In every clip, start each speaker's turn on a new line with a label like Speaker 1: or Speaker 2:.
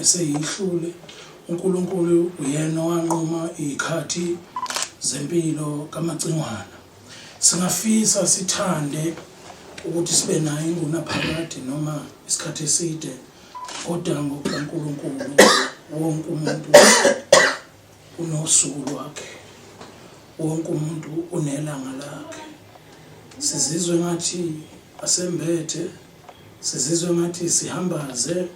Speaker 1: eseyihlule. UNkulunkulu uyena owanquma izikhathi zempilo kaMacingwana. Singafisa sithande ukuthi sibe naye ingunaphakade noma isikhathi eside kodwa ngokukaNkulunkulu wonke umuntu unosuku lwakhe, wonke umuntu unelanga lakhe. Sizizwe ngathi asembethe, sizizwe ngathi sihambaze,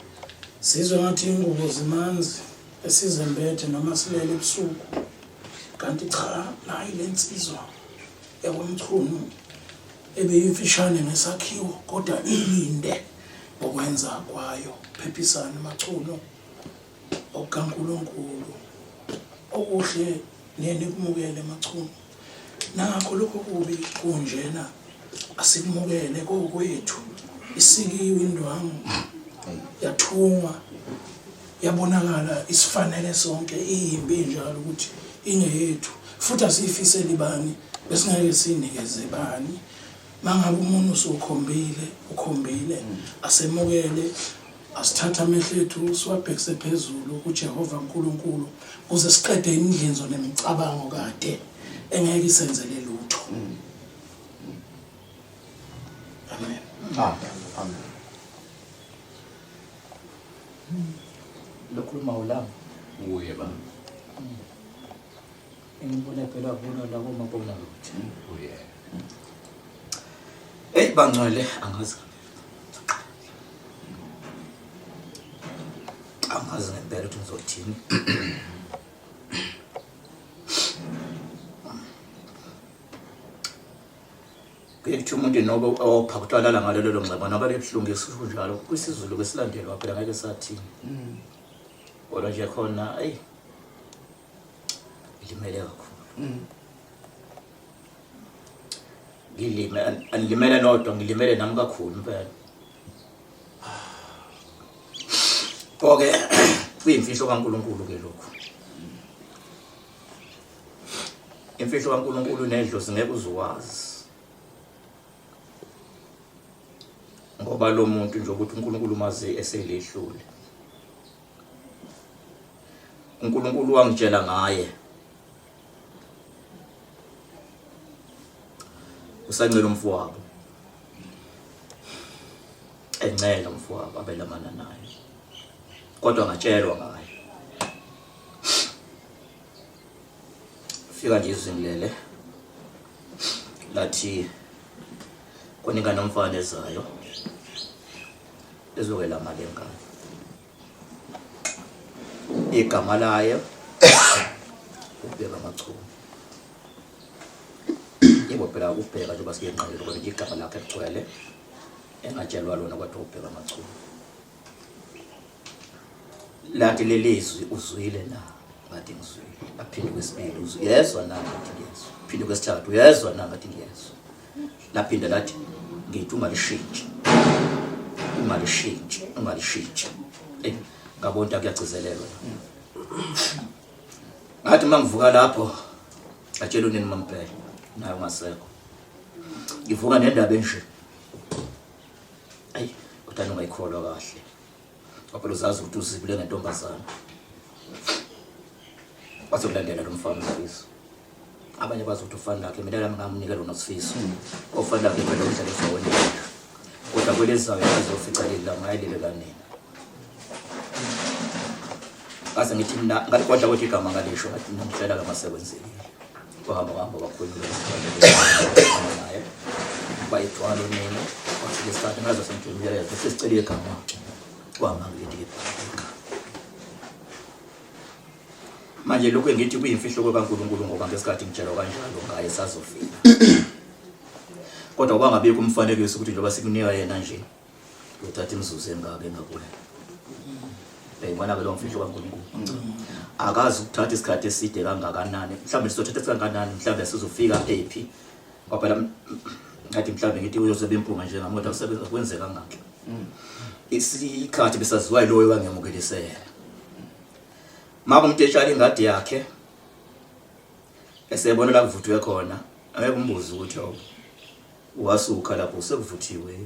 Speaker 1: sizwe ngathi ingubo zimanzi esizembethe noma silele ebusuku. Kanti cha, nayi le nsizwa yakwaMchunu ebeyimfishane ngesakhiwo kodwa iyinde ngokwenza kwayo. Phephisani Machunu. okukaNkulunkulu okuhle niye nikumukele Machunu nakho lokho kubi kunjena asikumukele kokwethu isikiwe indwangu yathungwa yabonakala isifanele sonke iyimbi njalo ukuthi ingeyethu futhi asiyifiseli bani besingeke sinikeze bani mangabe umuntu usukhombile ukhombile asemukele Asithathe amehlo ethu siwabhekise phezulu kuJehova uNkulunkulu ukuze siqede imidlinzo nemicabango kade engeke isenzele lutho. Amen.
Speaker 2: Amen. Amen.
Speaker 3: Lokhuluma ulami.
Speaker 4: Nguye ba.
Speaker 3: Engibona phela bona la komabonakude.
Speaker 4: Uye.
Speaker 3: Hey bangcwele angazi. Angazi ngempela ukuthi ngizothini. Kuye kuthiwa umuntu noba opha kuthiwa lala ngalelo lo nxeba noba libuhlungu esisho njalo kwisiZulu kwesilandelwa phela ngeke sathini. Kodwa nje khona eyi limele kakhulu. Ngilime angilimele nodwa ngilimele nami kakhulu impela. Oke kuyimfihlo kaNkuluNkulu ke lokhu. Imfihlo kaNkuluNkulu nedlozi ngeke uzuwazi. Ngoba lo muntu nje ukuthi uNkulunkulu mazi eselihlule. uNkulunkulu wangitshela ngaye usancela umfowabo encela umfowabo abelamana naye kodwa ngatshelwa ngaye fika nje izingilele lathi kuningane umfana ezayo ezokwelama le ngane igama layo ubheka amachumu yebo phela ukubheka njengoba siyenqabile kodwa nje igama lakhe ligcwele engatshelwa lona kodwa ubheka amachumu lathi lelizwi uzwile na ngathi ngizwile aphinde kwesibili uyezwa na ngathi ngiyezwa phinde kwesithathu uyezwa na ngathi ngiyezwa Laphinda lathi ngithi ungalishintshi. Ungalishintshi, ungalishintshi. Ey, ngabona ukuthi kuyagcizelelwa. Ngathi uma ngivuka lapho atshela unini mampela naye ungasekho. Ngivuka nendaba enje. Ayi, kodwa ungayikholwa kahle. Ngoba uzazi ukuthi uzibule ngentombazana. Wazokulandela lo mfana uZifiso. Abanye bazi ukuthi ufana lakhe mina lami ngamnika lona uSifiso. Ofana lakhe phela udlala ezweni. Kodwa kwelezayo azofica leli langa ayilele kanina. Ngase ngithi mina ngathi kodwa kodwa igama ngalisho ngathi mina ngihlela kamasekwenzekile. Wahamba wahamba wakhuluma naye. Bayithwala unina kwafika isikhathi ngazo sengijumile sesicela igama. Kwama ngithi igama. Manje lokho engithi kuyimfihlo kaNkulunkulu ngoba ngesikhathi ngitshelwa kanjalo ngaye sazofika. Kodwa kwangabikho umfanekiso ukuthi njengoba sikunika yena nje uyothatha imizuzu engaka engakuwena. Uyayibona ke lo mfihlo kaNkulunkulu. Akazi ukuthatha isikhathi eside kangakanani. Mhlawumbe sizothatha kangakanani, mhlawumbe sizofika ephi. Ngoba phela ngathi mhlawumbe ngithi uyozobe impunga njengami kodwa kusebenza kwenzeka ngakhe. Isikhathi besaziwa yiloyo wangemukelise yena. Maka umuntu etshala ingadi yakhe esebona la kuvuthiwe khona angeke umbuze ukuthi awu wasuka lapho sekuvuthiwe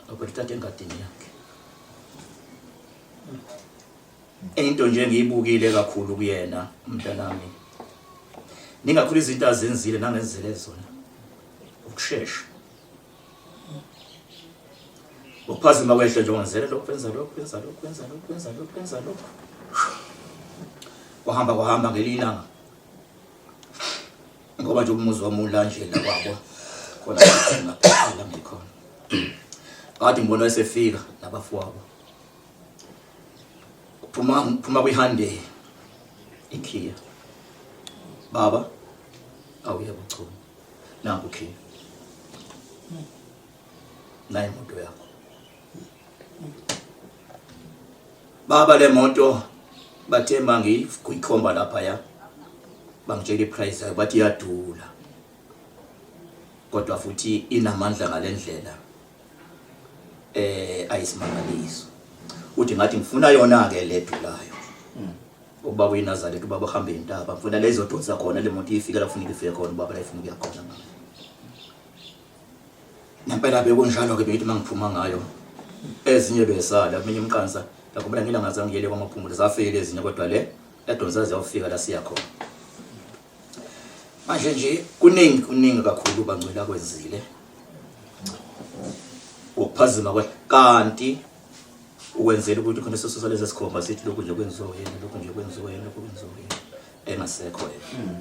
Speaker 3: ngoba uthatha engadini yakhe. Into nje engiyibukile kakhulu kuyena umntanami. Ningakhulu izinto azenzile nangenzele zona. Ukushesha. Ukuphazima kwehle nje wenzele lokhu wenza lokhu wenza lokhu wenza lokhu wenza lokhu wenza lokhu. Kwahamba kwahamba ngelinye ilanga. Ngoba nje umuzi wami ula nje la kwabo. Khona ngaphela ngikhona. Kade ngibona esefika nabafowabo. Phuma phuma kwiHyundai ikhiya. Baba awuyebo cha. Nanku khiya. Nayi imoto yakho. Baba le moto bathe mangiyikhomba lapha ya. Bangitshela iprice yayo bathi iyadula. Kodwa futhi inamandla ngalendlela. Ayisimangaliso. Uthi ngathi ngifuna yona ke le dulayo. Ubaba uyiNazaretha, ubaba uhamba intaba, ngifuna lezo donsa khona le moto ifike la kufuneka ifike khona, ubaba la ifuna ukuya khona ngayo. Nempela bekunjalo ke, beyithi mangiphuma ngayo ezinye besala kuminye imqansa, ngakubona ngilanga zangiyele kwamaphumulo zafika ezinye, kodwa le yadonsa ziyawufika la siya khona. Manje nje kuningi kuningi kakhulu bangcwele akwenzile. Ukuphazima kwe kanti ukwenzela ukuthi khona sisusa lezi sikhomba sithi lokhu nje kwenziwa yena, lokhu nje kwenziwa yena, lokhu kwenziwa yena, engasekho yena.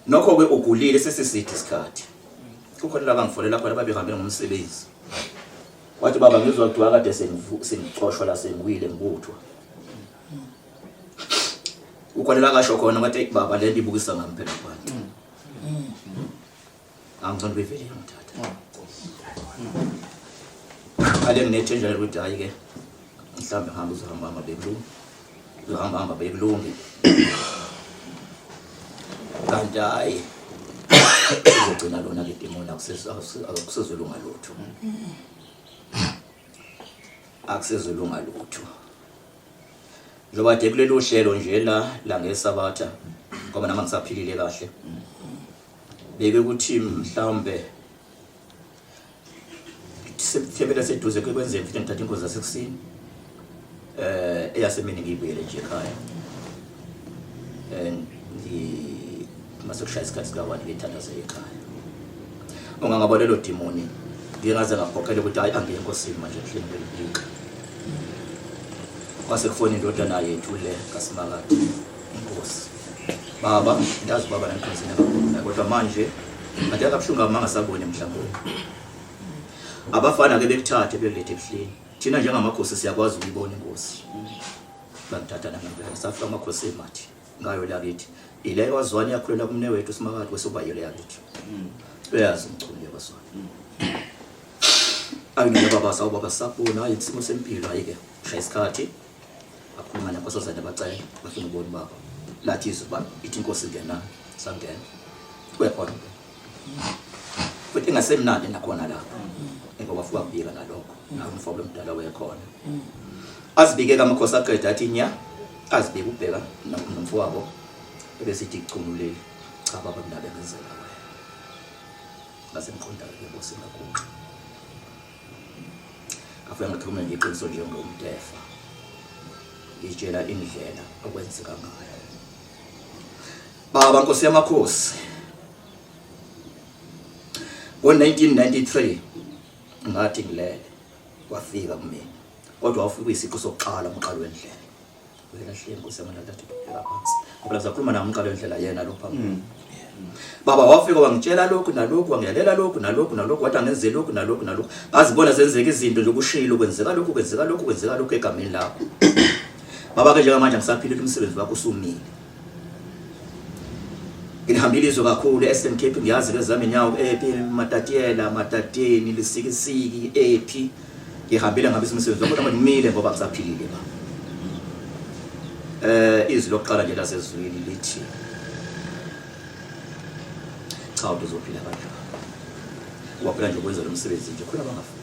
Speaker 3: Nokho ke ugulile sesiside isikhathi. Kukhona la bangifonela khona babehambe ngomsebenzi. Wathi baba ngizwa kuthiwa kade sengicoshwa la sengiwile ngibuthwa. Ukhona la kasho khona wathi baba le nto ibukisa ngami phela kubantu. Angizona bevele yangithatha. Ale nginethenjela ukuthi hayi ke mhlawumbe ngihamba uzohamba hamba bekulungi. Uzohamba hamba bekulungi. Kanti hayi uzogcina lona ke demon akusezolunga lutho. Akusezolunga lutho. Njengoba de kulelu hlelo nje la la ngesabatha ngoba nami ngisaphilile kahle. Beke ukuthi mhlawumbe sethembela seduze kwenzeni futhi ngithatha inkonzo yasekuseni eyasemini ngiyibuyele nje ekhaya. Ngi mase kushaya isikhathi sika 1 ngithandaze ekhaya. Ungangabona lelo demoni ngingaze ngaphoqela ukuthi hayi angiye enkosini manje ehleni belibika. Kwase kufona indodana yethu le kaSimakade inkosi. Baba ndazi baba nangikhonzile kakhulu kodwa manje ade kabuhlungu amanga sabone mhlawumbe. Abafana ke bekuthathe bekulethe ebuhleni. Thina njengamakhosi siyakwazi ukuyibona inkosi. Bangithatha nangempela safika amakhosi emathi ngayo lakithi. Ile yakwazwana yakhulela kumne wethu Simakade kwesoba yile yakithi. Uyazi umchunu yakwazwana. Ayi mina baba sawu baba sabona hayi isimo sempilo hayi ke shaya isikhathi akhuluma nenkosazana bacela bafuna ukubona ubaba lathi izwe ba ithi inkosi ingena sangena kuyakhona futhi ingasemnandi nakhona lapho ngoba fuka kubika nalokho nawo umfowabo omdala wekhona azibike amakhosi aqeda athi nya azibike ubheka nomfowabo ebesithi ichunu leli cha baba mina bengenzela wena ngase ngiqonda ke nkosi ngaguqa ngafika ngakhuluma nje iqiniso njengomtefa ngitshela indlela okwenzeka ngayo baba nkosi yamakhosi ngo-1993 ngathi ngilele wafika kumina kodwa wafika uyisiqu sokuqala umqalo wendlela wena hle nkosi yamalala athi bheka phansi ngoba sakhuluma naye umqalo wendlela yena lo phambi baba wafika wangitshela lokhu nalokhu wangiyalela lokhu nalokhu nalokhu wathi angenze lokhu nalokhu nalokhu ngazibona zenzeka izinto nje kushilo kwenzeka lokhu kwenzeka lokhu kwenzeka lokhu egameni lakho baba ke njengamanje ngisaphilile umsebenzi wakho usumile ngihambile izwe kakhulu e-Eastern Cape ngiyazi kezami inyawo ephi Matatiela Matateni Lisikisiki ephi ngihambile ngabe umsebenzi wakho kodwa ngimile ngoba ngisaphilile baba izwi lokuqala nje lasezulwini lithi cha uzophila kanjani waphila nje ukwenza lo msebenzi nje khona bangafuni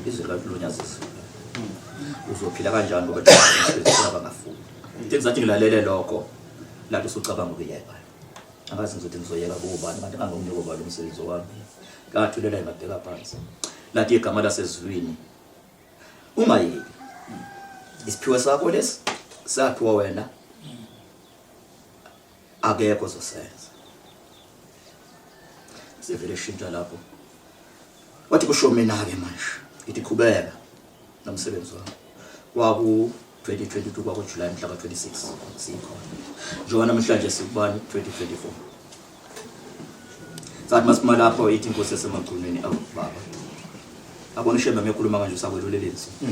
Speaker 3: izwi likalunyazisa uzophila kanjani ngoba umsebenzi khona bangafuni into engizathi ngilalele lokho lapho usucabanga ukuyeka angazi ngizothi ngizoyeka kubani kanti angomnike obani umsebenzi wami ngathulela ngabheka phansi lathi igama lasezulwini ungayeki Isiphiwo sakho lesi saphiwa wena, akekho ozosenza. Sivele shintsha lapho. Wathi kusho mina-ke manje, ngithi qhubeka nomsebenzi wami. Kwaku 2022 kwakuJuly mhla ka-26 sikhona. Njengoba namhlanje sikubani 2024. Sathi masipuma lapho ithi inkosi yasemagcunweni awu baba. Abona uShembe mekhuluma kanje usakwelulela insuku.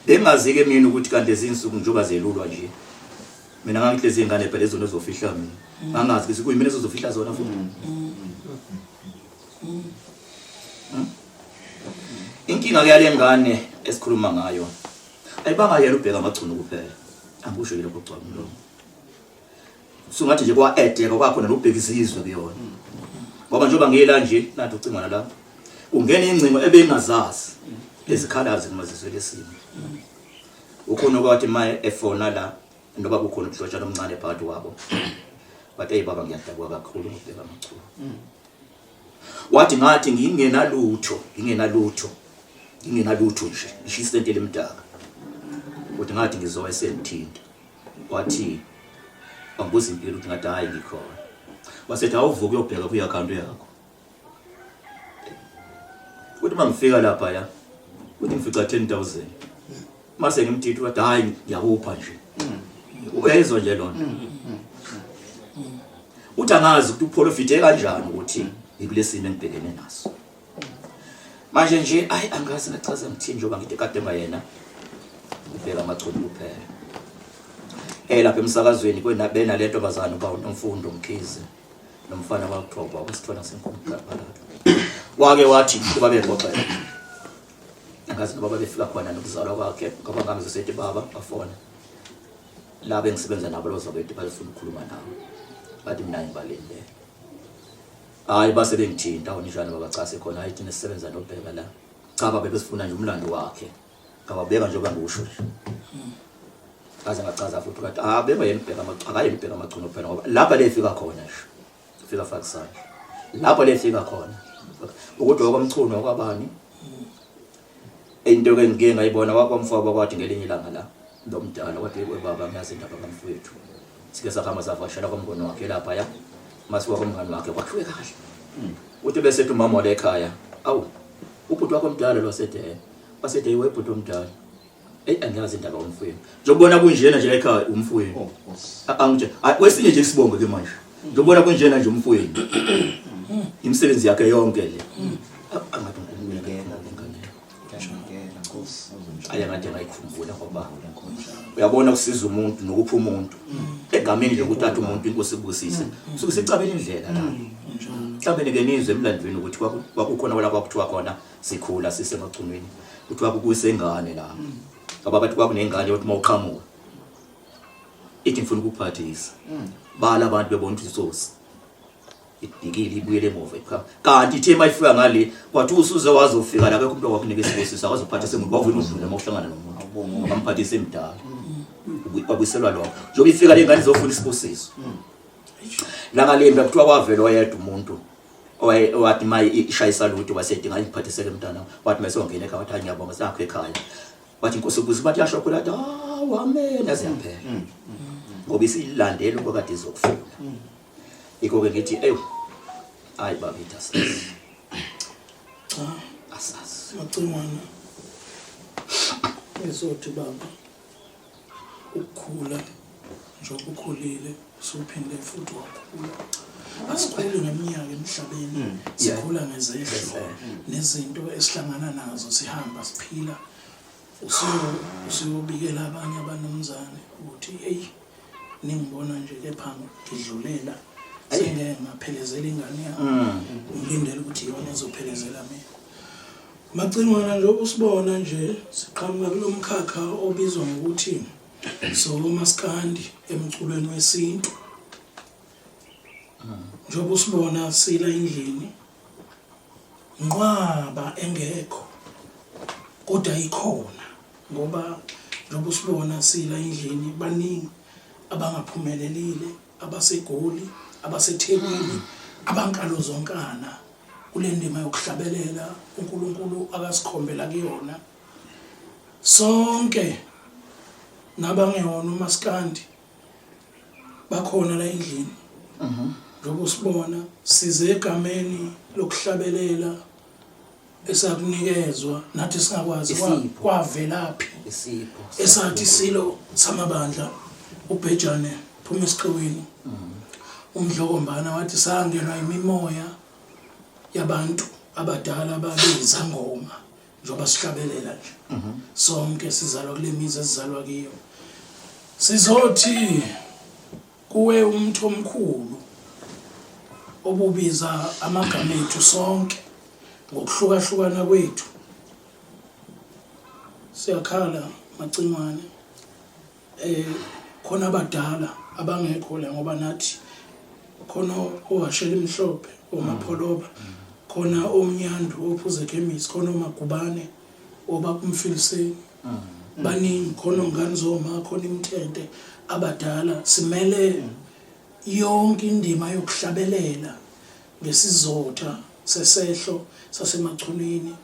Speaker 3: Bengazi-ke mina ukuthi kanti lezi nsuku njengoba zelulwa nje. Mina ngangihlezi ingane phela izona ezofihla mina. Ngangazi ukuthi kuyimina ezozofihla zona futhi. Inkinga ke yale ngane esikhuluma ngayo ayibanga yena ubheka amagcuno kuphela. Angikusho ke lokho kugcwala umlomo. Sungathi nje kwa-edeka kwakhona nokubheka izizwe kuyona. Ngoba njengoba ngiyela nje nathi ucingwana la. Kungena ingcingo ebengazazi ezikhalazi kumazizwe lesimo. Ukhona okwathi maye efona la noba kukhona ubuhlotshana omncane phakathi kwabo. Wathi hey baba ngiyadabuka kakhulu ngokubheka amachulo. Wathi ngathi ngingenalutho, ngingenalutho. Ngingenalutho nje, ngisho isenti elimdaka. Uthi ngathi ngizowa esengithinta. Wathi wangibuza impilo ukuthi ngathi hayi ngikhona. Wasethi awuvuke uyobheka kwi-akhawunti yakho. Uthi uma ngifika lapha ya, uthi ngifica 10,000. Mase ngimthinta wathi hayi ngiyakupha nje. Uyayizwa nje lona. Uthi angazi ukuthi uprofite kanjani ukuthi ngikulesimo engibhekene naso. Manje nje ayi angazi ngachaza ngithini njengoba ngithi kade yena ubheka amachunu kuphela. Eh lapha emsakazweni kwena bena le ntombazana uba uNomfundo Mkhize nomfana wakuthoba wasithola senkumphakathi. Wake wathi kuba bexoxela. Angazi noba babefika khona nokuzalwa kwakhe ngoba ngangizosethi baba bafona. Laba engisebenza nabo lozakwethu bazofuna ukukhuluma nawe. Bathi mina ngibalindele. Hayi base bengithinta awunjani baba cha sekhona hayi thina sisebenza nobheka la. Cha baba besifuna nje umlando wakhe. Ngababeka njengoba ngiwusho nje. Ngaze ngachaza futhi ukuthi ah beka yena ubheka akayena ubheka amachuno kuphela ngoba lapha le ifika khona nje. Ifika faka isandla. Lapho le ifika khona. Ukuthi wakwamchuno wakwabani. Into ke ngike ngayibona wakwamfowabo kwathi ngelinye ilanga la lo mdala wathi we baba ngiyazi indaba kamfowethu. Sike sahamba savakashela kwamngani wakhe lapha ya. Masiwa kwamngani wakhe kwakhiwe kahle. Uthi bese ethi umama wala ekhaya, awu ubhuti wakho omdala lo sethe. Wasethe iwe bhuti omdala. Eyi angiyazi indaba yomfowenu. Njengobona kunjena nje ekhaya umfowenu.
Speaker 2: Oh, Nkosi.
Speaker 3: Angitshe, kwesinye nje isibongo ke manje. Njengobona kunjena nje umfowenu. Imisebenzi yakhe yonke le. Angathi uNkulunkulu
Speaker 2: Nikela
Speaker 3: ngane.
Speaker 2: Ngiyanikela Nkosi.
Speaker 3: Aye ngathi ngayikhumbula ngoba uyabona kusiza umuntu nokupha umuntu egameni lokuthatha umuntu inkosi ibusise. Suke sicabela indlela la. Mhlawumbe ke nizwe emlandweni ukuthi kwakukhona wala kwakuthiwa khona sikhula sisemacunwini kuthiwa kukusengane la. Ngoba bathi kwakunengane yokuthi mawuqhamuka ithi ngifuna ukuphathisa. Bala abantu bebona ukuthi isosi idikile ibuyele emuva iqha. Kanti ithe mayifika ngale kwathi usuze wazofika la bekho umuntu owakunika isibusiso akazophathisa umuntu wavuna udlula uma uhlangana nomuntu. Ngamphathisa emdala. Kwabuyiselwa lokho. Njengoba ifika le ngane izofuna isibusiso. Langa lembe kuthiwa kwavela oyedwa umuntu owathi maye ishayisa lutho wasedinga ngiphathisele mntana wathi mesongena ekhaya wathi ngiyabonga sakho ekhaya wathi inkosi ukuze bathi yasho khona wathi hawu amen aziyaphela ngoba isilandela okade izokufuna ikho ke ngithi ewu hayi bakithi asazi
Speaker 1: Cha
Speaker 3: asazi
Speaker 1: macingwana ngizothi baba ukukhula njengoba ukhulile usuphinde futhi wakhula. Asikhuli ngeminyaka emhlabeni, sikhula ngezehlo nezinto esihlangana nazo sihamba siphila. Usuyobikela abanye abanumzane ukuthi eyi ningibona nje kepha ngidlulela sengeke ngaphelezela ingane yami. Ngilindele ukuthi iyona ezophelezela mina. Macingwana njengoba usibona nje siqhamuka kulo mkhakha obizwa ngokuthi somaskandi emculweni wesintu. Njengoba usibona sila endlini nqwaba engekho kodwa ikhona ngoba njengoba usibona sila endlini baningi abangaphumelelile abaseGoli abaseThekwini abankalo zonkana kule ndima yokuhlabelela uNkulunkulu akasikhombela kuyona. Sonke nabangewona umaskandi bakhona la endlini. Njengoba usibona size egameni lokuhlabelela esakunikezwa nathi singakwazi kwavelaphi
Speaker 3: isipho
Speaker 1: esathi silo samabandla ubhejane phuma esiqiwini umdlokombana wathi sangenwa imimoya yabantu abadala ababeyizangoma njengoba sihlabelela nje sonke sizalwa kule mizi esizalwa kiyo sizothi kuwe umuntu omkhulu obubiza amagama ethu sonke ngokuhlukahlukana kwethu siyakhala macingwane eh khona abadala abangekho la ngoba nathi khona owashela imhlophe omapholoba khona omnyandu ophuza ekhemisi khona omagubane obabumfiliseni baningi khona ongane zoma khona imithente abadala simele yonke indima yokuhlabelela ngesizotha sesehlo sasemachunwini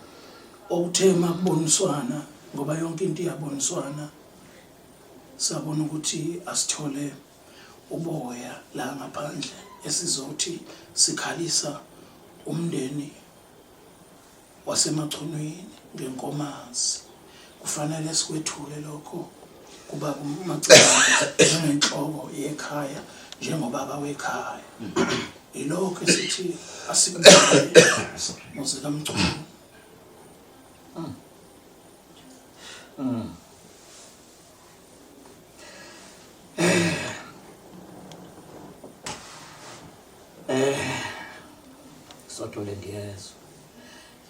Speaker 1: okuthe makuboniswana ngoba yonke into iyaboniswana sabona ukuthi asithole uboya la ngaphandle esizothi sikhalisa umndeni wasemachunwini ngenkomazi kufanele sikwethule lokho kuba kumacingwane njengenhloko yekhaya njengobaba wekhaya ilokho esithi asikubeke muzi kamchunu
Speaker 3: Sothole ndiyezwa.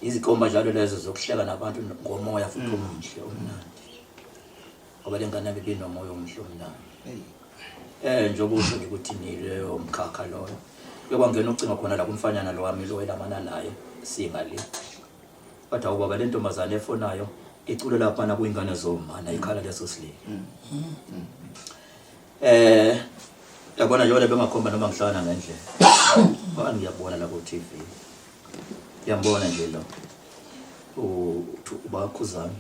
Speaker 3: Izikomba njalo lezo zokuhleka nabantu ngomoya futhi omuhle omnandi. Ngoba le ngane yami ibinomoya omuhle omnandi. Njengoba usho nje ukuthi nileyo mkhakha loyo. Kuyokwangena ucingo khona la kumfanyana lo wami lo elamana naye singale. Kodwa ubaba le ntombazane efonayo icule laphana kuyingane zomana ikhala leso sililo. Yabona njengoba bengakhomba noma ngihlala ngendlela. Ngoba ngiyabona la ku TV. Ngiyambona nje lo. Ubakhuzana.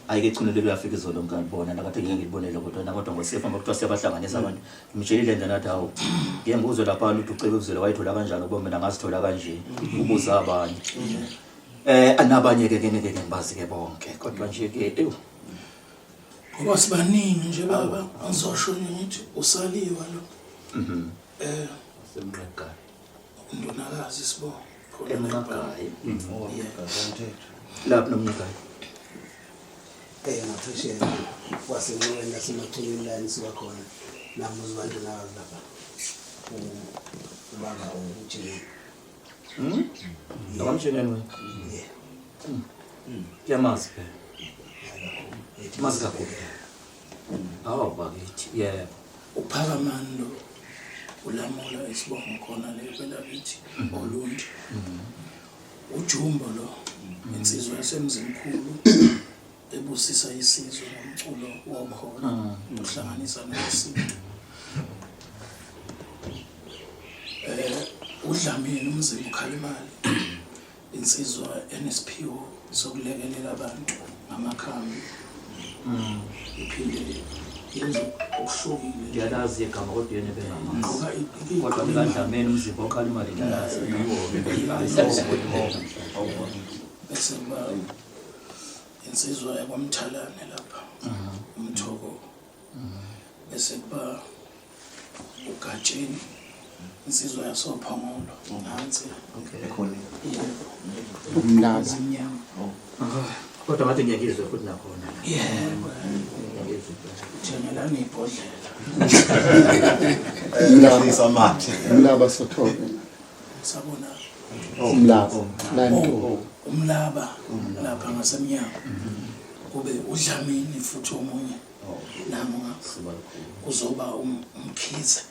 Speaker 3: Ayike echunele kuyafika izolo ngalibona la kade ngeke ngilibonele kodwa na kodwa ngosifa ngoba kuthiwa siyabahlanganisa abantu. Ngimtshelile nje nathi hawu. Ngeke ngikuzwe lapha ukuthi ucebe uzele wayithola kanjani ukuba mina ngazithola kanje. Ubuza abanye. Anabanye ke ngeke ngibazi ke bonke kodwa nje ke ewu
Speaker 1: ngoba sibaningi nje baba ngizosho nje ngithi usaliwa lo
Speaker 2: Semnqagayi.
Speaker 1: undonakazi sibongo khona
Speaker 3: emnqagayi.
Speaker 1: Yeah.
Speaker 3: Lapho nomnqagayi.
Speaker 4: Ngaphesheya kwasenqweni nasemathuneni la enisuka khona namuzi wandonakazi lapha ubaba ujini.
Speaker 3: Akamtsheneni wena.
Speaker 4: Yeah.
Speaker 3: Ngiyamazi phela. Mazi kakhulu. Awu bakithi, yebo.
Speaker 1: Uphakamani lo ulamula isibongo khona le kwelakithi Olundi. Ujumbo lo insizwa yasemzimkhulu ebusisa isizwe ngomculo wokholo uhlanganisa nesintu. uDlamini umzimba ukhala imali insizwa enesiphiwo sokulekelela abantu ngamakhambi iphinde yenze okuhlukile
Speaker 3: Ngiyalazi igama kodwa yena bengamazi.
Speaker 1: gqoka
Speaker 3: Kodwa likaDlamini umzimba okhala imali ngiyalazi.
Speaker 1: Bese kuba insizwa yakwamthalane lapha umthoko bese kuba ugatsheni insizwa yasophongolo nansi
Speaker 2: Khona.
Speaker 1: yebo
Speaker 5: Umlaba.
Speaker 1: zimnyama
Speaker 3: Kodwa ngathi ngiyakizwe futhi nakhona.
Speaker 1: yebo
Speaker 3: Ngiyakizwe.
Speaker 1: thengelani ibhodlela
Speaker 2: Umlaba manje.
Speaker 5: Umlaba Sothole.
Speaker 1: sabona
Speaker 5: Umlaba. 92.
Speaker 1: Umlaba lapha ngasemnyango kube udlamini futhi omunye nami ngapha kuzoba umkhize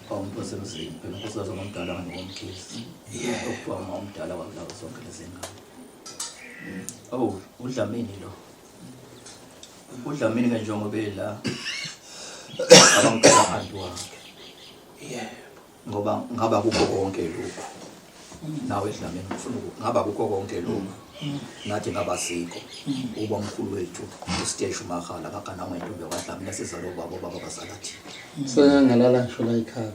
Speaker 3: Umuntu wasemzini phela unkosikazi omdala ngomkhize.
Speaker 1: Yebo.
Speaker 3: Okuthiwa uma omdala wabulawa zonke lezi ngane. Oh, uDlamini lo. uDlamini ke njengoba ela abangicela anti wakhe.
Speaker 1: Yebo.
Speaker 3: Ngoba ngaba kukho konke lokhu. Nawe Dlamini ngifuna ngaba kukho konke lokhu. Nathi ngabasiko uba mkhulu wethu uStesh Mahala kaGana ngentombi yakwaDlamini esizalwa ubaba, ubaba bazala thina.
Speaker 5: Sengangalala ngisho la ekhaya.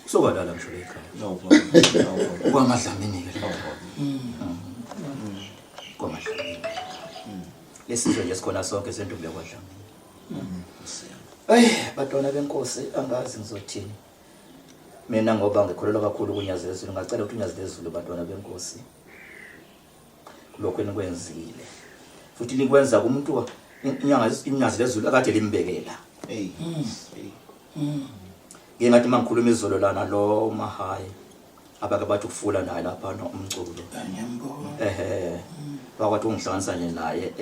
Speaker 3: Sokalala ngisho la ekhaya.
Speaker 2: No problem. No problem.
Speaker 3: KwamaDlamini-ke la. KwamaDlamini. Lesizwe nje sikhona sonke sentombi yakwaDlamini. Ayi bantwana benkosi, angazi ngizothini. Mina ngoba ngikholelwa kakhulu kuNyazi lezulu, ngacela ukuthi uNyazi lezulu bantwana benkosi kulokho enikwenzile futhi nikwenza kumuntu inyanga iNyazi lezulu akade limbekela.
Speaker 2: Hey. Hey.
Speaker 3: Ngike ngathi uma ngikhuluma izolo lana lo Mahayi abake bathi ukufula naye lapha no umculo.
Speaker 1: Ngiyambona.
Speaker 3: Ehe, wakwathi ungihlanganisa nje naye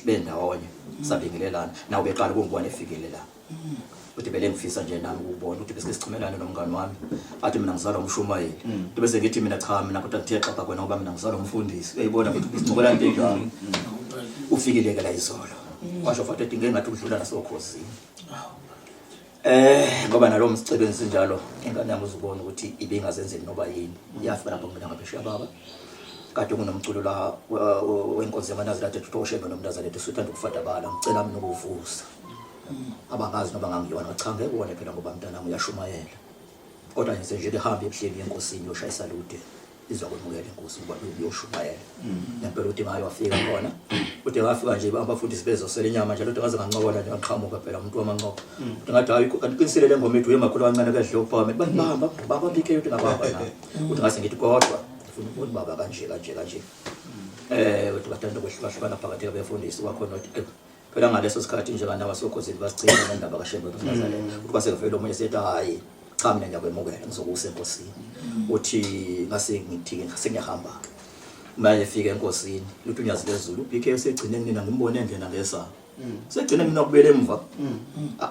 Speaker 3: bendawonye sabingelelana nawe, beqala ukungibona efikile la, uthi bele ngifisa nje nami ukubona ukuthi bese sixhumelane nomngani wami, athi mina ngizalwa umshumayeli. Uthi bese ngithi mina cha, mina kodwa ngithe xapha kwena ngoba mina ngizalwa umfundisi, uyayibona ukuthi sincokola into enjalo. Ufikile ke la izolo, washo futhi ethi ngeke ngathi udlula nasokhosini ngoba nalo msebenzi njalo ingane yami uzubona ukuthi ibingazenzeli noba yini, iyafika lapho mina ngaphesheya baba. Kade kunomculo la wenkonzo yamaNazaretha ethi uShembe nomNazaretha usuthanda ukufadabala, ngicela mina ukuvusa abangazi noma ngangiyona. Cha, ngeke ubone phela ngoba mntanami uyashumayela, kodwa nje nje lihambe ebuhleni enkosini yoshayisa lude, izokwemukela inkosi ngoba uyoshumayela nempela. Uthi ngayo wafika khona, uthi ngafika nje abafundisi bezosela inyama njalo, uthi ngaze ngancokola nje, ngaqhamuka phela umuntu wamancoko. Uthi ngathi hayi, kanti qinisile le ngoma ethi uyemakhulu kancane kedle uphakame, bamba bamba BK, uthi ngabamba na, uthi ngase ngithi kodwa ngifuna ukubona baba kanje kanje kanje. Uthi bathanda ukwehlukahlukana phakathi kwabefundisi kwakhona, uthi phela ngaleso sikhathi nje abantu abasokhozini basigcina nendaba kaShembe noNazaretha. Uthi kwase kuvela omunye sethi hayi cha, mina ngiyakwemukela, ngizokusa enkosini. Uthi ngase ngithi sengiyahamba manje, efika enkosini uthi uNyazi lezulu uBK usegcine mina ngimbone engena ngesa segcine mina kubuyela emva,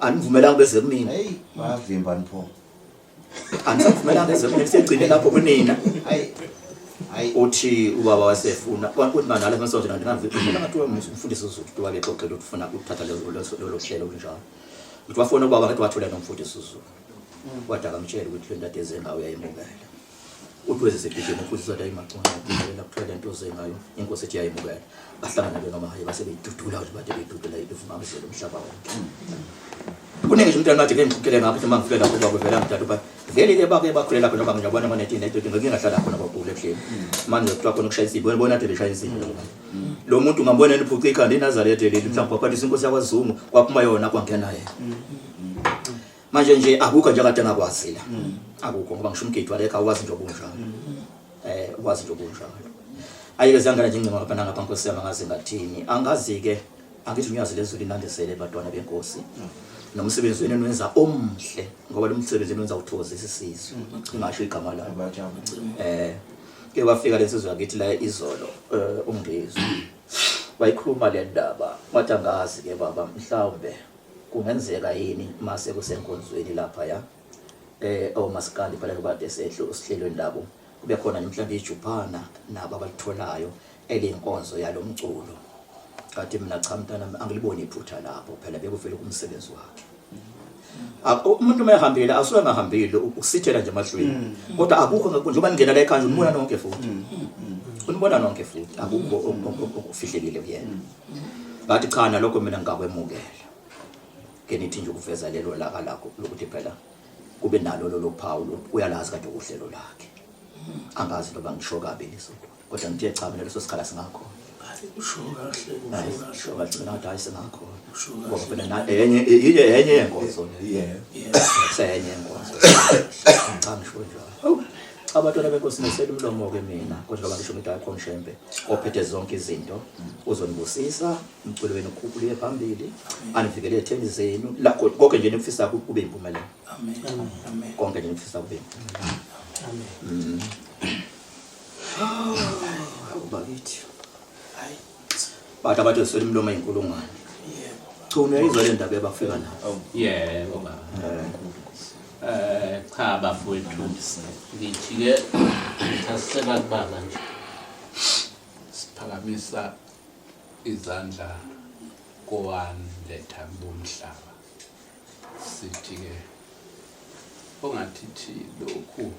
Speaker 3: anivumelanga beze kumina.
Speaker 2: Hey, bavimba nipho.
Speaker 3: Anisavumelanga beze kumina, segcine lapho kunina.
Speaker 2: Hayi. Hayi.
Speaker 3: Uthi ubaba wasefuna uthi nalapha esonto ndingavi ngathi umfundisi uZulu, uthi wabexoxela ukuthi ufuna ukuthatha lolo hlelo olunjalo. Uthi wafona ubaba, ngathi wathola nomfundisi uZulu, wathi akamtshela ukuthi le nto ade eze ngayo uyayimukela. Uthi weze segijima umfundisi, wathi ayimancwana kuthiwa le nto oze ngayo inkosi ethi iyayimukela. Bahlangana ke noma hayi, base beyidudula nje, bade beyidudula ivumamzela umhlaba wonke. Kuningi nje umntwana wathi ke ngixoxele ngapho, ukuthi uma ngifike lapho baba vele angithatha uba vele ke bake bakhulela khona, ngoba ngiyabona ngo-1980 ngike ngahlala khona kwakhulu ebuhleni. Manje kuthiwa khona ukushaya insimbi, wena bona ade beshaya insimbi lo bantu. Lo muntu ngambona eniphuca ikhanda iNazaretha leli, mhlawumbe waphathisa inkosi yakwaZungu, kwaphuma yona kwangena yena. Manje nje akukho nje akade engakwazi la, akukho, ngoba ngisho umgidi walekha awazi nje obunjalo, ukwazi nje obunjalo. Ayike ziyangena nje ingcingo ngapha nangapha, nkosi yami, angazi ngathini, angazi-ke. Angithi uNyazi lezulu inandisele bantwana benkosi nomsebenzi wenu enwenza omhle, ngoba lo msebenzi enwenza uthokozisa isizwe, ngingasho igama lalo. Ke wafika lensizwa yakithi la izolo, ungizwe wayikhuluma le ndaba, wathi angazi ke baba, mhlawumbe kungenzeka yini mase kusenkonzweni lapha ya omaskandi phela kade sehlo sihlelweni labo, kube khona nje mhlawumbe ijuphana nabo abalitholayo eliyinkonzo yalomculo. Kathi mina cha mntana, angiliboni iphutha lapho, phela bekuvele kumsebenzi wakhe. Umuntu uma ehambile asuke engahambile ukusithela nje emahlweni, kodwa akukho njengoba ningena la ekhaya nje unibona nonke futhi, unibona nonke futhi, akukho okufihlekile kuyena. Ngathi cha, nalokho mina ngingakwemukela ke, nithi nje ukuveza lelo laka lakho lokuthi phela kube nalo lolo phawu, uyalazi kade uhlelo lakhe. Angazi noma ngisho kabi leso, kodwa ngithe cha, mina leso sikhala singakhona.
Speaker 1: Hayi, usho kahle.
Speaker 3: Hayi,
Speaker 1: usho kahle.
Speaker 3: Sho kahle, ngathi hayi, singakhona.
Speaker 1: Usho kahle.
Speaker 3: Ngoba phela enye enye yenkonzo le. Senye yenkonzo, cha, ngisho njalo. Hawu, cha abantwana benkosi, ngisela umlomo ke mina, kodwa ngoba ngisho ngithi hayi khona Shembe ophethe zonke izinto uzonibusisa, umculo wenu ukhuphule phambili, anivikele etheni zenu lakho, konke nje nikufisa kube impumelelo.
Speaker 1: Amen, amen.
Speaker 3: Konke nje nikufisa kube impumelelo. Amen. Hawu bakithi.
Speaker 1: Hayi.
Speaker 3: Bathi abantu eswele imilomo eyinkulungwane.
Speaker 1: Yebo.
Speaker 3: Cha, uyayizwa le ndaba ebafika nayo.
Speaker 6: Yebo baba. Cha bafowethu, ngithi ke ngithasisela kubaba nje. Siphakamisa izandla kowaletha bomhlaba. Sithi ke ongathithi lokhu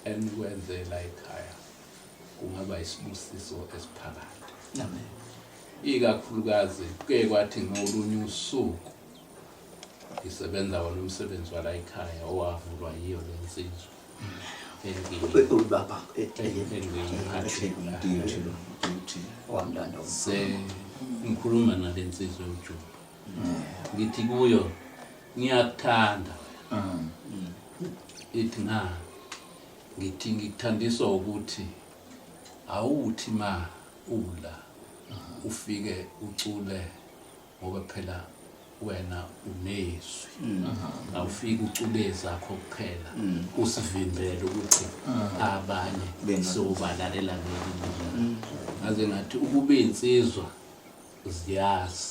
Speaker 6: enikwenzela ekhaya. Kungaba isibusiso esiphakade. Amen. Ikakhulukazi kuke kwathi ngolunye usuku ngisebenza wona umsebenzi wala ekhaya owavulwa yiyo le nsizwa.
Speaker 3: Ubaba
Speaker 6: Se ngikhuluma nale nsizwa uJuba. Ngithi kuyo ngiyakuthanda wena. Ithi nga ngithi ngikuthandiswa ukuthi awuthi ma ula ufike ucule ngoba phela wena unezwi awufiki ucule ezakho kuphela usivimbele ukuthi abanye sobalalela ngelinye. Ngaze ngathi ukube insizwa ziyazi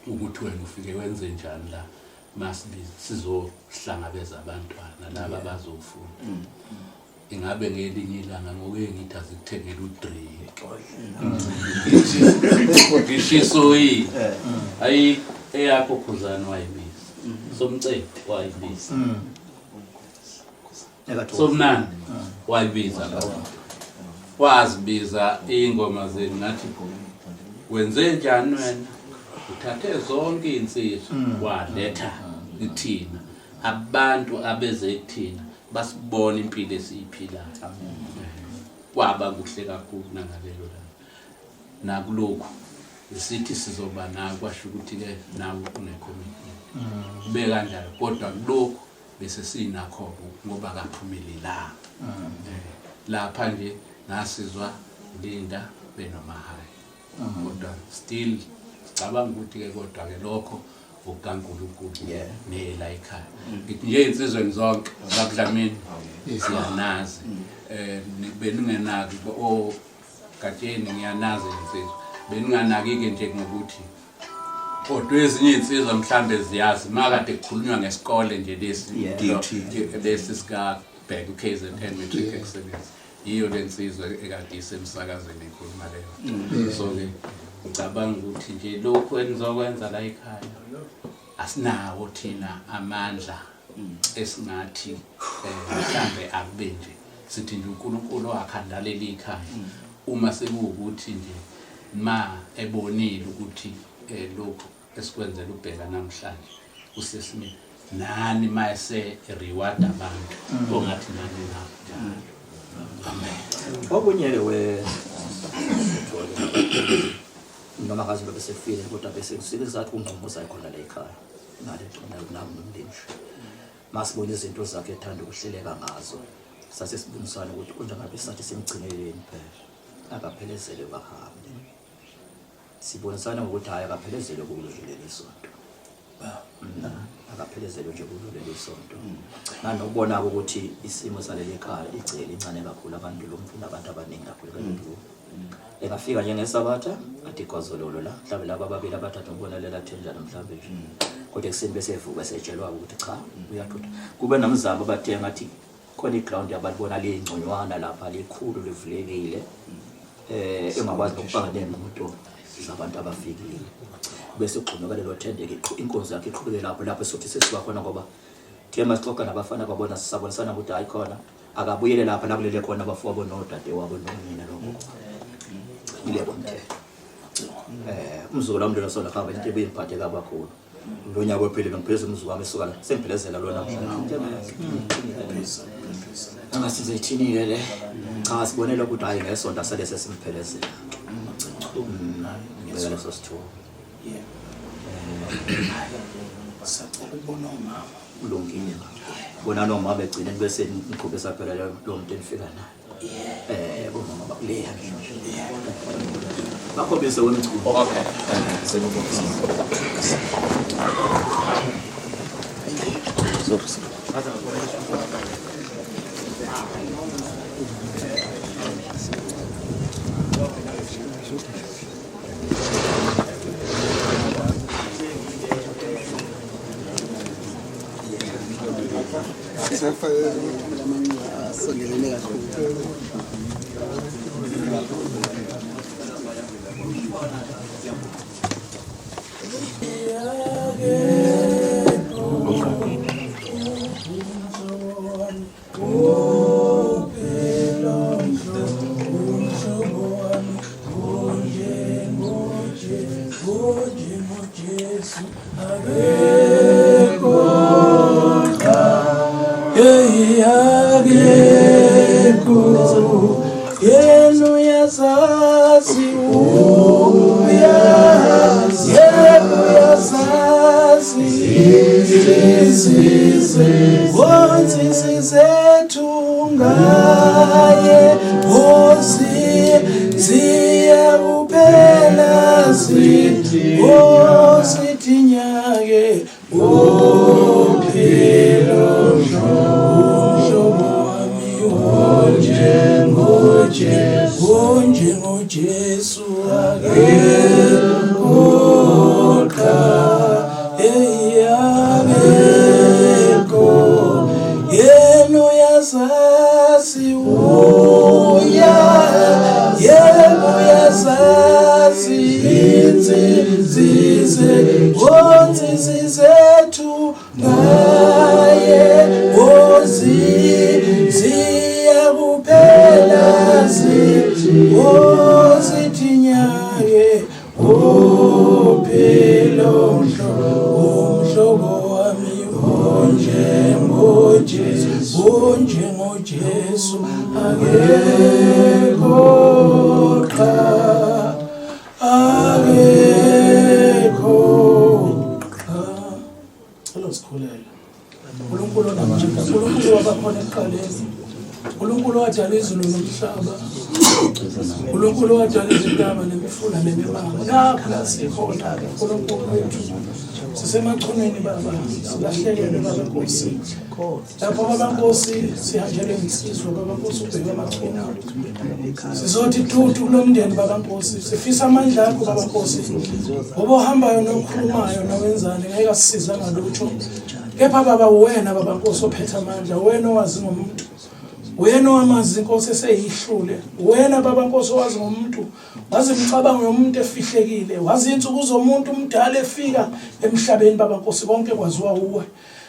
Speaker 6: ukuthi wena ufike wenze njani la masibiza sizohlangabeza abantwana laba bazofunda. Ingabe ngelinye ilanga ngoke ngithi azikuthengele udrink ngishiso yini ayi eyakho khuzani wayibiza somcebo wayibiza somnandi wayibiza wazibiza iy'ngoma zenu ngathi wenze njani wena uthathe zonke iy'nsizwa waletha kuthina abantu abeze kuthina basibona impilo esiyiphilayo. Kwaba kuhle kakhulu nangalelo langa. Nakulokhu sithi sizoba nawe kwasho ukuthi-ke nawe une-commitment. Kube kanjalo kodwa kulokhu bese sinakho ngoba kaphumelelanga. Lapha nje ngasizwa Linda benoMahayi. Kodwa still sicabanga ukuthi-ke kodwa-ke lokho okukaNkulunkulu nela ekhaya. Ngithi nje ey'nsizweni zonke zakudlamini siyanazi. Beningenaki ogatsheni ngiyanazi iy'nsizwa. Beninganaki-ke nje ngokuthi kodwa ezinye iy'nsizwa mhlambe ziyazi makade kukhulunywa ngesikole nje lesi lesi sikabheka u-KZN Matric Excellence. Yiyo le nsizwa ekade isemsakazweni ikhuluma leyo. So-ke ngicabanga ukuthi nje lokhu enizokwenza la ekhaya asinawo thina amandla esingathi mhlambe akube nje sithi nje uNkulunkulu wakhandalela ikhaya uma sekuwukuthi nje ma ebonile ukuthi lokhu esikwenzela ubheka namhlanje usesimile nani mayese reward abantu ongathi nani nabo njalo.
Speaker 3: Amen. Okunye-ke we noma ngazi bebe sefile kodwa bese kusike sathi ungqongoza khona la ekhaya nale nami nomndeni masibona izinto zakhe ethanda ukuhleleka ngazo sase sibonisana ukuthi konje ngabe sathi simgcineleni phela akaphelezele bahambe sibonisana ngokuthi hhayi akaphelezelwe kulo nje leli sonto akaphelezelwe nje kulo leli sonto nanokubona ukuthi isimo saleli khaya igceke lincane kakhulu abantu lo mfuna abantu abaningi kakhulu kanti engafika njengesabatha athi gwazololo la mhlawumbe laba ababili abathathu ngibona lela thenjana mhlawumbe nje kodwa ekuseni bese evuka esetshelwa ukuthi cha uyathutha kube nomzamo bathe ngathi khona iground yabalibona liyingconywana lapha likhulu livulekile engakwazi nokufaka nemoto zabantu abafikile bese ugxumeka lelo thendeke inkonzo yakhe iqhubeke lapho lapho sothi sesisuka khona ngoba thema sixoxa nabafana kwabona sisabonisana ukuthi hayi khona akabuyele lapha la kulele khona abafowabo nodade wabo nonina lokho ilebo mthetho umzukulu wami lona sona hamba into ebeyingiphathe kakhulu lo nyaka ophele bengipheleza umzukulu wami esuka la sengiphelezela lona namhlanje angasizethini-ke le cha sibonela ukuthi hhayi ngesonto asale sesimphelezela ngibeka leso sithuba.
Speaker 1: Sacela ukubona umama.
Speaker 3: Kulungile. Bona nomama egcineni bese niqhubisa phela lo muntu enifika naye. Bomama bakuleya nje. Bakhombise wemculo.
Speaker 2: Okay.
Speaker 4: Asondelene kakhulu.
Speaker 1: OnjengoJesu akekho cha, hey akekho. Yena uyazazi, uyazi, yena uyazazi insizi zethu ngaye, ozi ziyakuphela zithi ozithi nyake uphilo umhlobo wami onjengoJesu, onjengoJesu akekho qha, hey akekho. Yena uyazazi, uyazi, yena uyazazi insizi zethu ngaye, ozi ziyakuphela zithi ozithi nyake uphilo umhlobo wami onjengoJesu, onjengoJesu akekho qha, akekho qha. Cela sikhuleke. uNkulunkulu onamandla, uNkulunkulu wabakhona ekuqaleni, uNkulunkulu wadala izulu nomhlaba, uNkulunkulu wadala izintaba nemifula nemimango. Nakho la sikhona-ke uNkulunkulu wethu, sisemachunwini baba, silahlekelwe baba Nkosi. Lapho baba Nkosi sihanjelwe insizwa baba Nkosi ubheke emachunwini. Sizothi tutu kulo mndeni baba Nkosi, sifisa amandla akho baba Nkosi, ngoba ohambayo nokhulumayo nowenzani ngeke asisize ngalutho. Kepha baba wena baba Nkosi ophethe amandla, wena owazi ngomuntu, wena owamazi inkosi eseyihlule, wena baba Nkosi owazi ngomuntu, wazi imicabango yomuntu efihlekile, wazi insuku zomuntu umdala efika emhlabeni baba Nkosi, konke kwaziwa uwe.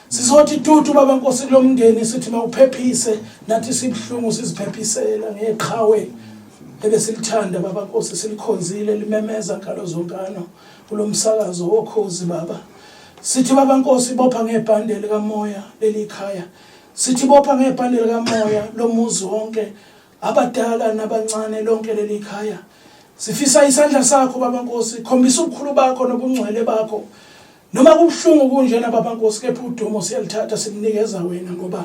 Speaker 1: Sizothi tutu baba Nkosi kulo mndeni, sithi mawuphephise, nathi sibuhlungu siziphephisela ngeqhawe ebesilithanda baba Nkosi, silikhonzile limemeza nkalo zonkano kulomsakazo wokhozi baba. Sithi baba Nkosi bopha ngebhande likamoya leli khaya, sithi bopha ngebhande likamoya lomuzi wonke, abadala nabancane lonke leli khaya. Sifisa isandla sakho baba Nkosi, khombisa ubukhulu bakho nobungcwele bakho. Noma kubuhlungu kunjena baba Nkosi, kepha udumo siyalithatha sikunikeza wena, ngoba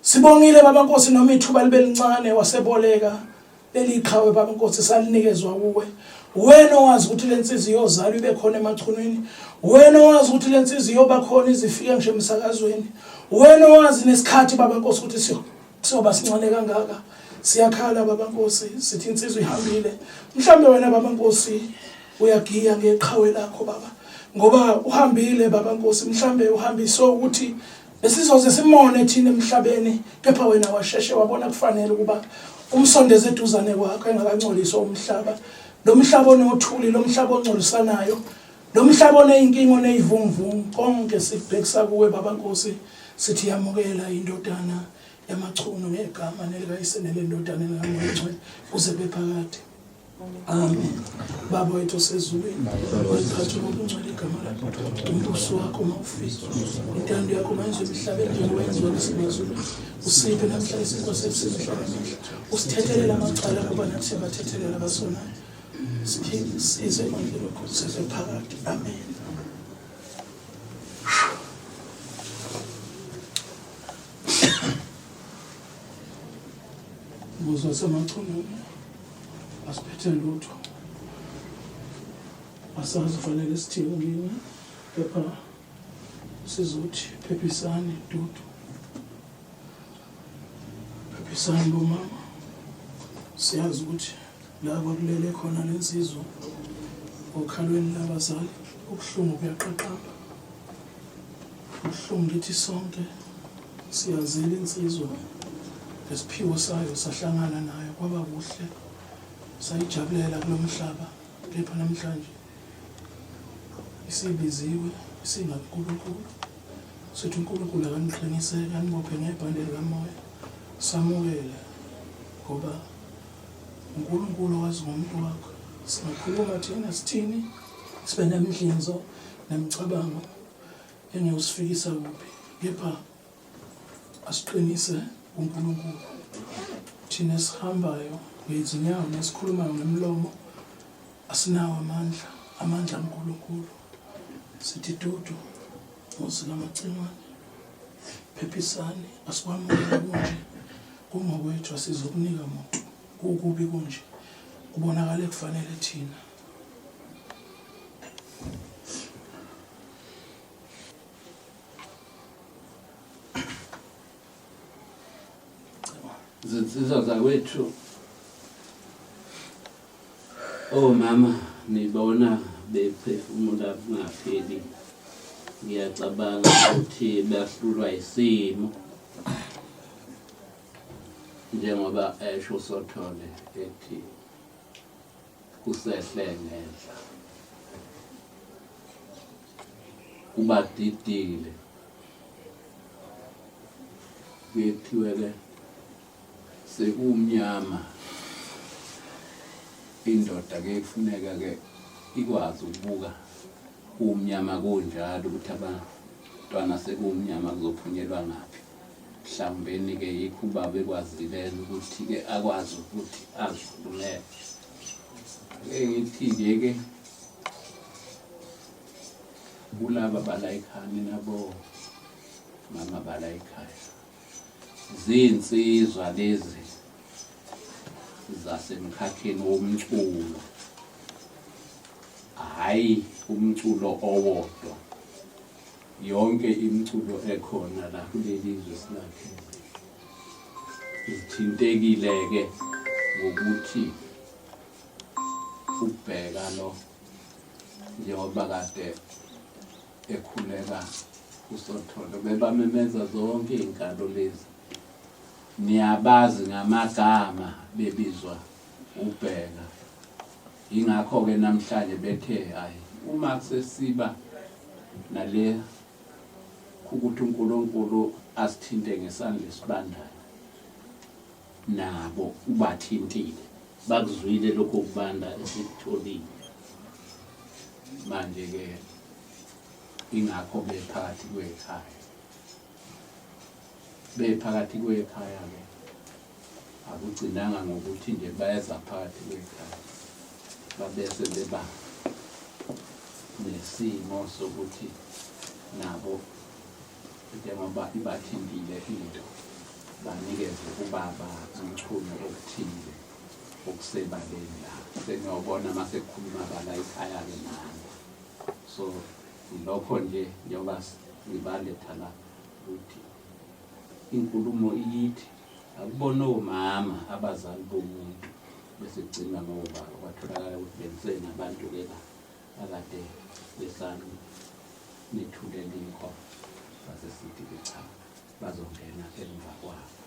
Speaker 1: sibongile baba Nkosi, noma ithuba libe lincane waseboleka leli qhawe baba Nkosi, salinikezwa kuwe. Wena owazi ukuthi lensizwa iyozalwa ibe khona emachunwini, wena owazi ukuthi lensizwa iyoba khona izifike ngisho emsakazweni, wena owazi nesikhathi baba Nkosi ukuthi siyoba sincane kangaka. Siyakhala baba Nkosi, sithi insizwa ihambile. Mhlambe wena baba Nkosi uyagiya ngeqhawe lakho baba, ngoba uhambile baba Nkosi, mhlambe uhambiswe ukuthi besizoze simone thina emhlabeni, kepha wena washeshe wabona kufanele ukuba umsondeze eduzane kwakho engakangcoliswa umhlaba. Lo mhlaba onothuli, lo mhlaba ongcolisanayo, lo mhlaba oneyinkinga oneyivunguvungu, konke sikubhekisa kuwe baba Nkosi, sithi yamukela indodana yamachuno ngegama nelikayise nelendodana nelikaMoya oNgcwele kuze kube phakade. Amen. Baba wethu osezulwini, maliphathwe ngobungcwele igama lakho, umbuso wakho mawufike, intando yakho mayenziwe emhlabeni njengoba yenziwa nasemazulwini. Usiphe namhla isinkwa sethu semihla ngemihla, usithethelele amacala ngoba nathi siyabathethelela abasonayo. Size emandleni wakho, size phakade. Amen. Muzi wasemachunwini asiphethe lutho, asazi fanele sithini kini, kepha sizothi phephisani dudu, phephisani bomama. Siyazi ukuthi la kwakulele khona lensizwa okhalweni labazali, ubuhlungu buyaqaqamba, ubuhlungu kithi sonke. Siyazile insizwa ngesiphiwo sayo, sahlangana nayo kwaba kuhle, sayijabulela kulo mhlaba, kepha namhlanje isibiziwe isingakuNkulunkulu. Sithi uNkulunkulu akaniqinise, anibophe ngebhande likamoya, samukele, ngoba uNkulunkulu owazi ngomuntu wakho. Singakhuluma thina sithini? Sibe nemidlinzo nemicabango engiyosifikisa kuphi, kepha asiqinise uNkulunkulu. Thina esihambayo ngezinyawo nesikhulumayo ngemlomo asinawo amandla, amandla kaNkulunkulu. Sithi dudu muzi kaMacingwane, phephisani, asikwamukele kunje, kungokwethu, asizokunika muntu. Kukubi kunje, kubonakale kufanele thina.
Speaker 6: Zinsizwa zakwethu, omama nibona bephefumula kungapheli. Ngiyacabanga ukuthi bahlulwa isimo njengoba esho uSothole ethi kusehle ngenhla kubadidile kuyethiwe ke sekumnyama indoda ke kufuneka ke ikwazi ukubuka kumnyama kunjalo ukuthi abantwana sekumnyama kuzophunyelwa ngaphi mhlawumbeni ke yikho ubaba ekwazile ukuthi ke akwazi ukuthi azikhulumele ke ngithi nje ke kulaba bala ekhaya nina bo mama bala ekhaya zinsizwa lezi zasemkhakheni womculo hhayi umculo owodwa yonke imiculo ekhona la kuleli zwe silakhele ithintekile-ke ngokuthi ubheka lo njengoba kade ekhuleka uSotholo bebamemeza zonke iy'nkalo lezi niyabazi ngamagama bebizwa ubheka yingakho-ke namhlanje bethe hayi uma sesiba nale ukuthi uNkulunkulu asithinte ngesandla esibandayo nabo ubathintile bakuzwile lokho kubanda esikutholile manje ke ingakho bephakathi kwekhaya bephakathi kwekhaya ke akugcinanga ngokuthi nje bayeza phakathi kwekhaya babese beba nesimo sokuthi nabo njengoba ibathintile into banikeze ubaba uMchunu okuthile okusebaleni la seniyobona uma sekukhuluma bala ikhaya-ke nani so yilokho nje njengoba ngibaletha la ukuthi inkulumo iyithi akubona omama abazali bomuntu bese kugcinwa ngobaba kwatholakala ukuthi benisenabantu-ke la akade besani nithulela inkomo base sithi-ke cha bazongena emva kwabo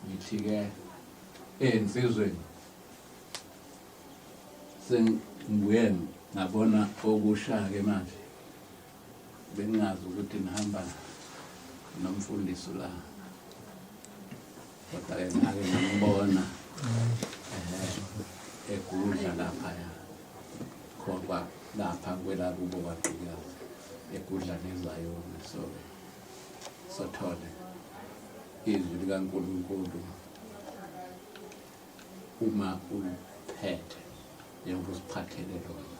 Speaker 6: ngithi-ke ey'nsizweni sengibuye ngabona okusha-ke manje bengingazi ukuthi ngihamba nomfundisi la kodwa-ke ngake ngambona egudla laphaya khona lapha kwelakubo kwagqikazi egudla nezayoni so-ke sothole izwi likaNkulunkulu uma uliphethe njengoba usiphathele lona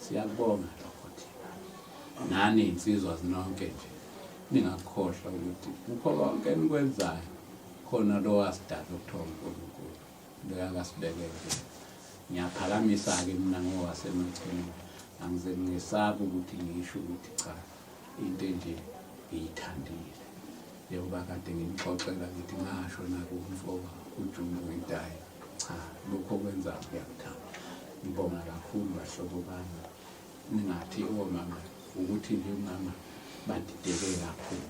Speaker 6: siyakubonga lokho thina nani insizwa zinonke nje ningakhohlwa ukuthi kukho konke enikwenzayo khona lo wasidala okuthiwa uNkulunkulu bekakasibekele ngiyaphakamisa-ke mina ngowasemachini angize ngisabe ukuthi ngisho ukuthi cha into enje ngiyithandile njengoba kade ngimxoxela ngithi ngasho nakumfo uJumbo ngithi hhayi cha lokho okwenzayo ngiyakuthanda ngibonga kakhulu bahlobo bami ningathi omama ukuthi nje umama badideke kakhulu.